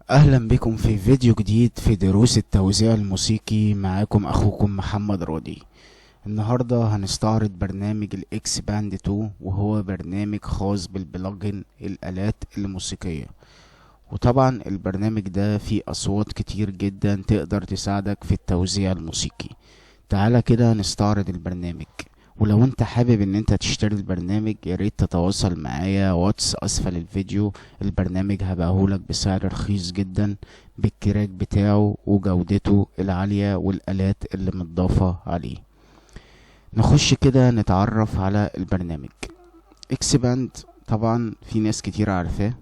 اهلا بكم في فيديو جديد في دروس التوزيع الموسيقي. معاكم اخوكم محمد راضي. النهاردة هنستعرض برنامج ال Xpand 2، وهو برنامج خاص بال plugin الالات الموسيقية. وطبعا البرنامج ده فيه اصوات كتير جدا تقدر تساعدك في التوزيع الموسيقي. تعالى كده نستعرض البرنامج، ولو انت حابب ان انت تشتري البرنامج ياريت تتواصل معايا واتس اسفل الفيديو. البرنامج هبقهولك بسعر رخيص جدا بال crack بتاعه وجودته العالية والالات اللي متضافة عليه. نخش كده نتعرف على البرنامج Xpand. طبعا في ناس كتير عارفاه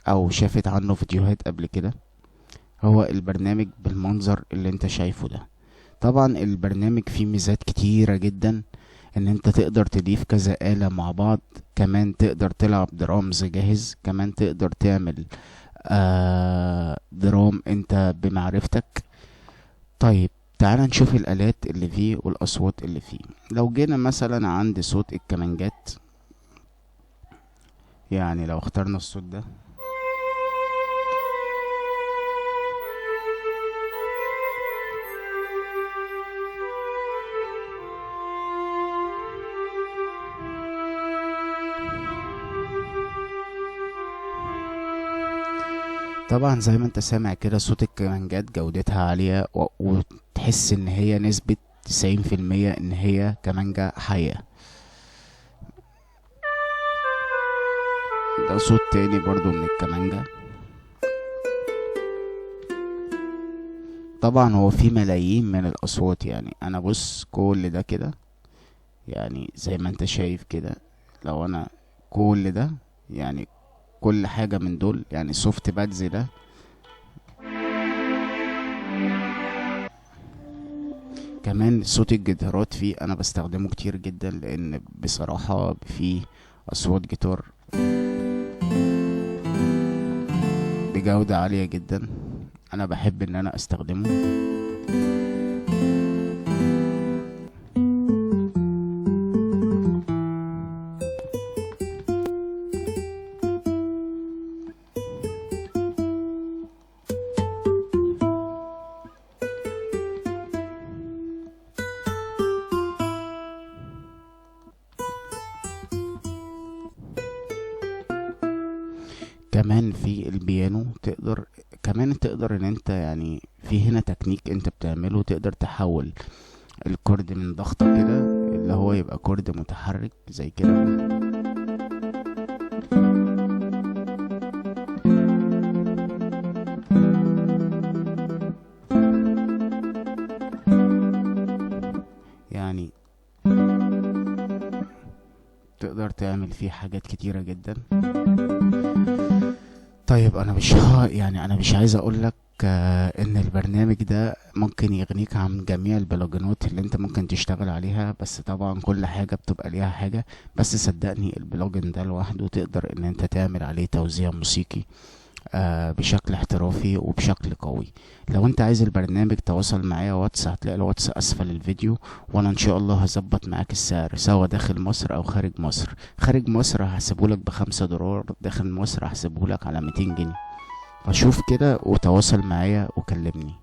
او شافت عنه فيديوهات قبل كده. هو البرنامج بالمنظر اللي انت شايفه ده. طبعا البرنامج فيه ميزات كتيرة جدا، ان انت تقدر تضيف كذا آلة مع بعض، كمان تقدر تلعب درامز جاهز، كمان تقدر تعمل drum انت بمعرفتك. طيب تعال نشوف الآلات اللي فيه والأصوات اللي فيه. لو جينا مثلا عند صوت الكمانجات، يعني لو اخترنا الصوت ده، طبعا زي ما انت سامع كده صوت الكمانجات جودتها عالية، وتحس ان هي نسبة 90% ان هي كمانجة حية. ده صوت تاني برضو من الكمانجة. طبعا هو في ملايين من الاصوات، يعني انا بص كل ده كده، يعني زي ما انت شايف كده، لو انا كل ده يعني كل حاجة من دول، يعني soft pads ده كمان صوت الجيتارات فيه انا بستخدمه كتير جدا، لان بصراحة فيه اصوات جيتار بجودة عالية جدا، انا بحب ان انا استخدمه. كمان في البيانو تقدر، كمان تقدر ان انت يعني في هنا تكنيك انت بتعمله، تقدر تحول ال chord من ضغطة كده اللي هو يبقى chord متحرك زي كده. يعني تقدر تعمل فيه حاجات كتيرة جدا. طيب انا مش يعني انا مش عايز اقولك ان البرنامج ده ممكن يغنيك عن جميع البلوجينات اللي انت ممكن تشتغل عليها، بس طبعا كل حاجة بتبقى ليها حاجة. بس صدقني ال plugin ده لوحده تقدر ان انت تعمل عليه توزيع موسيقي بشكل احترافي وبشكل قوي. لو انت عايز البرنامج تواصل معايا واتس، هتلاقي الواتس اسفل الفيديو، وانا ان شاء الله هظبط معاك السعر سواء داخل مصر او خارج مصر. خارج مصر هحسبهولك ب5 دولار، داخل مصر هحسبهولك على 200 جنيه. فشوف كده وتواصل معايا وكلمني.